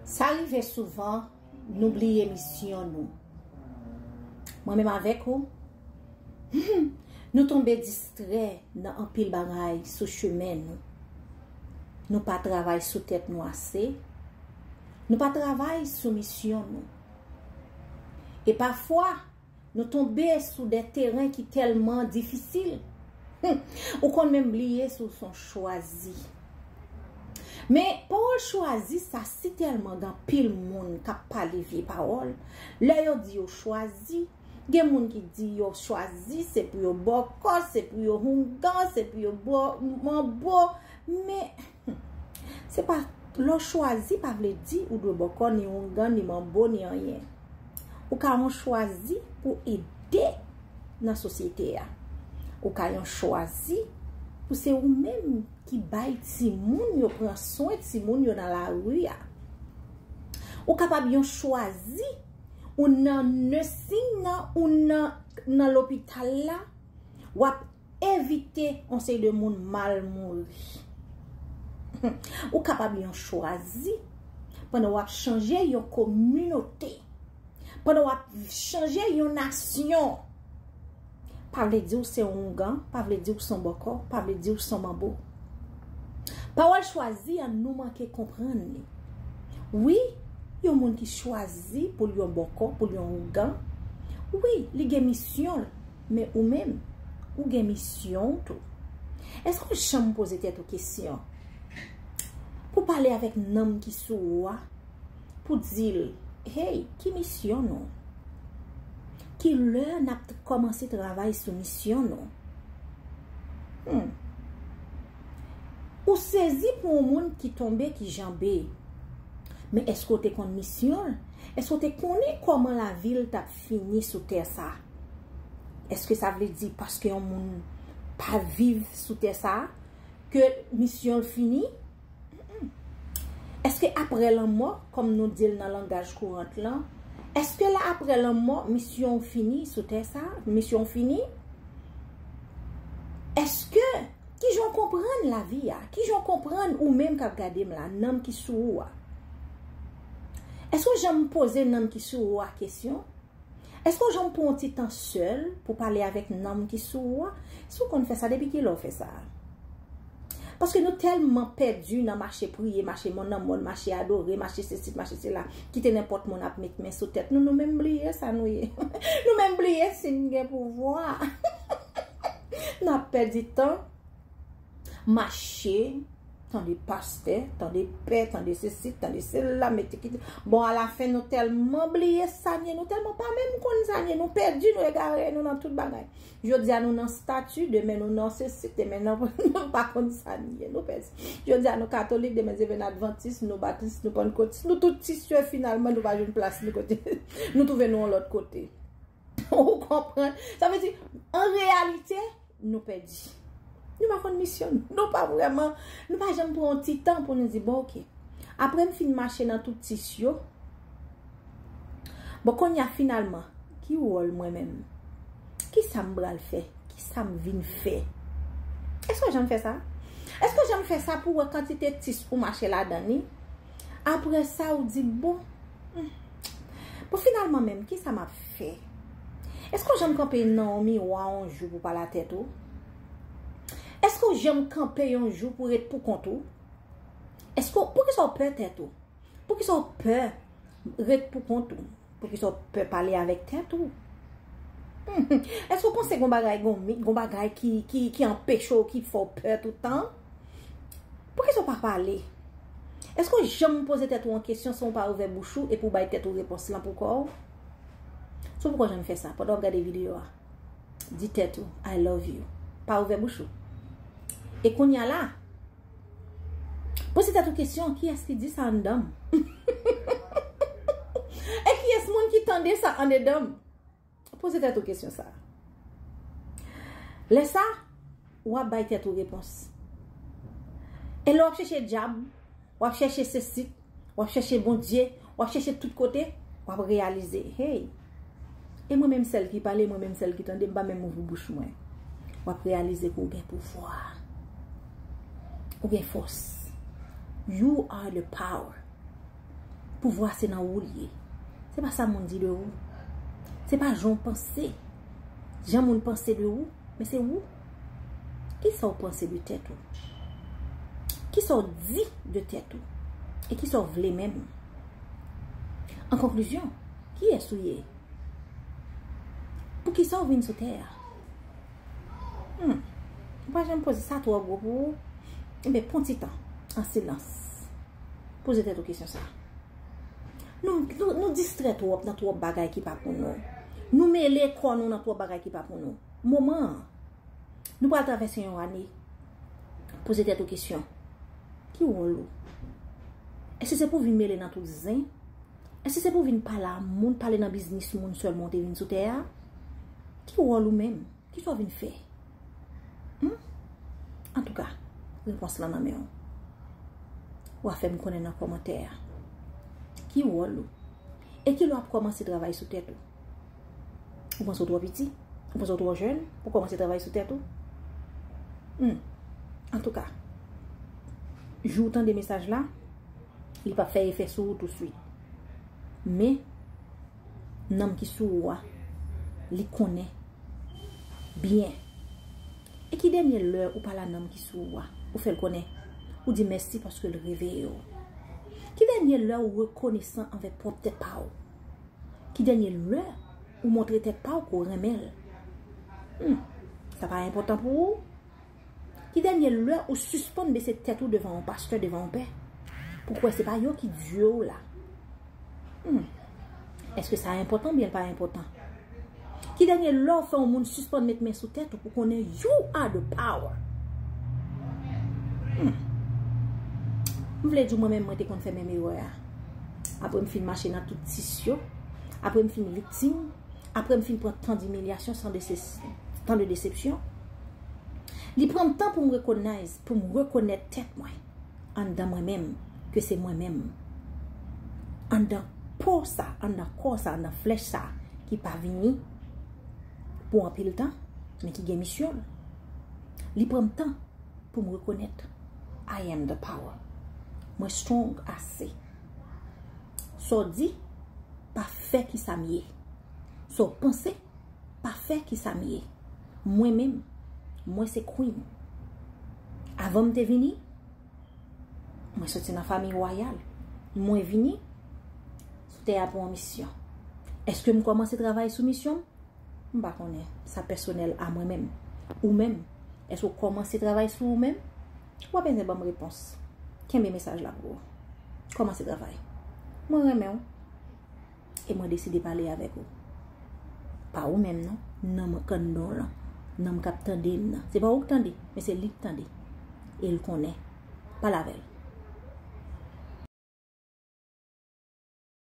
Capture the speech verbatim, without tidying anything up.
Sa rive souvan, nou bliye misyon nou. Mwen menm avèk ou, nou tonbe distrè nan anpil bagay sou chemen nou. Nou pa travay sou tèt nou ase. Nou pa travay sou misyon nou. E pafwa, nou tonbe sou de teren ki tèlman difisil. Ou konn menm bliye si w se yon chwazi. Men, pawòl chwazi sa si tèlman gen anpil moun k ap pale vye pawòl. Lè yo di yo chwazi, gen moun ki di yo chwazi, se pou yo bòkò, se pou yo houngan, se pou yo bo-, manbo. Men, se pa, lè w chwazi pa vle di ou dwe bòkò, ni houngan, ni manbo, ni anyen. Ou ka yon chwazi pou ede nan sosyete a. Ou ka yon chwazi pou se ou menm ki bay timoun yo, pran swen timoun yo nan lari a. Ou kapab yon chwazi, ou nan nursing nan, ou nan, nan lopital la, w ap evite yon seri de moun mal mouri. Ou kapab yon chwazi pandan w ap chanje yon kominote, pandan w ap chanje yon nasyon. Pa vle di w se yon houngan, pa vle di w se yon bòkò, pa vle di w se yon manbo. Pawòl chwazi an nou manke konprann li. Wi, yon moun ki chwazi pou l yon bòkò, pou l yon houngan, wi, li gen misyon l, men ou menm, ou gen misyon w tou. Èske w janm poze tèt ou kesyon pou pale avèk nanm ki sou ou a, pou di l, hey, ki misyon nou? Ki lè n ap t-, kòmanse travay sou misyon nou? Hmm. Ou sezi pou yon moun ki tonbe, ki janbe. Men èske w te konn misyon l? Èske w te konnen kòman lavi l t ap fini sou tè sa? Èske sa vle di paske yon moun pa viv sou tè sa, ke misyon l fini? Mm-mm. Èske apre lanmò, kòm nou di l nan langaj kourant lan, èske la apre lanmò, misyon w fini sou tè sa? Misyon w fini? Èske, kijan w konprann lavi a? Kijan w konprann ou menm k ap gade m la, nanm ki sou ou a? Èske w janm poze nanm ki sou ou a kesyon? Èske w janm pran yon ti tan sèl pou pale avèk nanm ki sou ou a? Si w konn fè sa, depi kilè w fè sa? Paske nou tèlman pèdi nan mache priye, mache mòn nan mòn, mache adore, mache sesi, mache sela, kite nenpòt moun ap met men sou tèt nou, nou menm bliye sa nou ye. Nou menm bliye si n gen pouvwa. N ap pèdi tan. Mache, tande pastè, tande pè, tande sesi, tande sela, mete kite. Bon, alafen, nou tèlman bliye sa n ye, nou tèlman pa menm konn sa n ye, nou pèdi, nou egare, nou nan tout bagay. Jodi a, nou nan stati, demen, nou nan sesi, demen, nan, nou pa konn sa n ye, nou pèdi. Jodi a, nou katolik, demen, se vin advantis, nou batis, nou pannkotis, nou tout ti sè, finalman, nou pa jwenn plas nou kote. Nou twouve nou yon lòt kote. Ou konprann? Sa vle di, an reyalite, nou pèdi. Nou pa konn misyon nou. Nou pa vrèman, nou pa janm pran yon ti tan pou nou di, bon, oke. Apre m fin mache nan tout tis yo, bon, kounye a, finalman, ki wòl mwen menm? Kisa m pral fè? Kisa m vin fè? Èske w janm fè sa? Èske w janm fè sa pou w wè kantite tis ou mache ladan li? Apre sa, ou di, bon, hmm, bon, finalman menm, kisa m ap fè? Èske w janm kanpe nan yon miwa yon jou pou pale a tèt ou? Èske w janm kanpe yon jou pou ret pou kont ou? Èske w, poukisa w pè tèt ou? Poukisa w pè ret pou kont ou? Poukisa w pè pale avèk tèt ou? Èske w panse gon bagay, gon mit, gon bagay ki, ki, ki anpeche w, ki fè w pè tout tan? Poukisa w pa pale? Èske w janm poze tèt ou an kesyon san w pa ouvè bouch ou epi w bay tèt ou repons lan pou kò w? Se poukisa w janm fè sa pandan w ap gade videyo a? Di tèt ou, I love you. Pa ouvè bouch ou. E kounye a la, poze tèt ou kesyon, kiyès ki di sa anndan m? E kiyès moun ki tande sa andedan m? Poze tèt ou kesyon sa. Lè sa, w ap bay tèt ou repons. E lè w ap chèche dyab, w ap chèche sesit, w ap chèche Bondye, w ap chèche tout kote, w ap reyalize, hey, e mwen menm sèl ki pale, mwen menm sèl ki tande, m pa menm ouvri bouch mwen. W ap reyalize ke w gen pouvwa. Ou gen fòs. You are the power. Pouvwa se nan ou l ye. Se pa sa moun di de ou. Se pa jan w panse. Jan moun panse de ou, men se ou. Kisa w panse de tèt ou? Kisa w di de tèt ou? E kisa w vle menm? An konklizyon, kiyès ou ye? Poukisa w vin sou tè a? Hmm. Ou pa janm poze sa twò gwo pou ou? Enben, pran ti tan, an silans. Poze tèt ou kesyon sa. Nou, nou, nou distrè twòp nan twòp bagay ki pa pou nou. Nou mele kò nou nan twòp bagay ki pa pou nou. Moman an, nou pral travèse yon ane. Poze tèt ou kesyon. Ki wòl ou? Èske se pou vin mele nan tout zen? Èske se pou vin pale a moun, pale nan biznis moun sèlman ou te vin sou tè a? Ki wòl ou menm? Kisa w vin fè? Hmm? Antouka, repons lan nan men w. W a fè m konnen nan kòmantè a. Ki wòl ou? E kilè w ap kòmanse travay sou tèt ou? Ou panse w twò piti? Ou panse w twò jèn pou kòmanse travay sou tèt ou? Hmm. Antouka, jou w tande mesaj la, li p ap fè efè sou ou touswit. Men, nanm ki sou ou a, li konnen byen. E ki dènye lè ou pale a nanm ki sou ou a, ou fè l konnen, ou di mèsi paske l reveye w? Ki dènye lè ou rekonesan anvè pwòp tèt pa w? Ki dènye lè ou montre tèt pa w ke w renmen l? Hmm, sa pa enpòtan pou ou? Ki dènye lè ou sispann bese tèt ou devan yon pastè, devan yon pè? Pou kwè se pa yo ki Dye w la? Hmm. Èske sa enpòtan oubyen l pa enpòtan? Ki dènye lè w fè yon moun sispann met men sou tèt ou pou konnen you are the power? Hmm. M vle di w mwen menm mwen te konn fè menm erè a. Apre m fin mache nan tout sis yo, apre m fin viktim, apre m fin pran tan dimilyasyon, tan de, tan de desepsyon, li pran m tan pou m rekognayz, pou m rekonèt tèt mwen anndan mwen menm, ke se mwen menm. Anndan po sa, anndan kò sa, anndan flèch sa ki pa vini pou anpil tan, men ki gen misyon l. Li pran m tan pou m rekonèt I am the power. Mwen strong ase. Sa w di, pa fè ki sa m ye. Sa w panse, pa fè ki sa m ye. Mwen menm, mwen se queen. Avan m te vini, mwen soti nan fanmi wayal. Mwen vini sou tè a pou yon misyon. Èske m kòmanse travay sou misyon m? M pa konnen. Sa pèsonèl a mwen menm. Ou menm, èske w kòmanse travay sou ou menm? W ap bezwen ban m repons. Kenbe mesaj la pou ou. Kòmanse travay. Mwen renmen w. E mwen deside pale avèk ou. Pa ou menm non, nanm k anndan w lan. Nanm k ap tande m nan. Se pa ou k tande, men se li k tande. E l konnen. Pale avè l.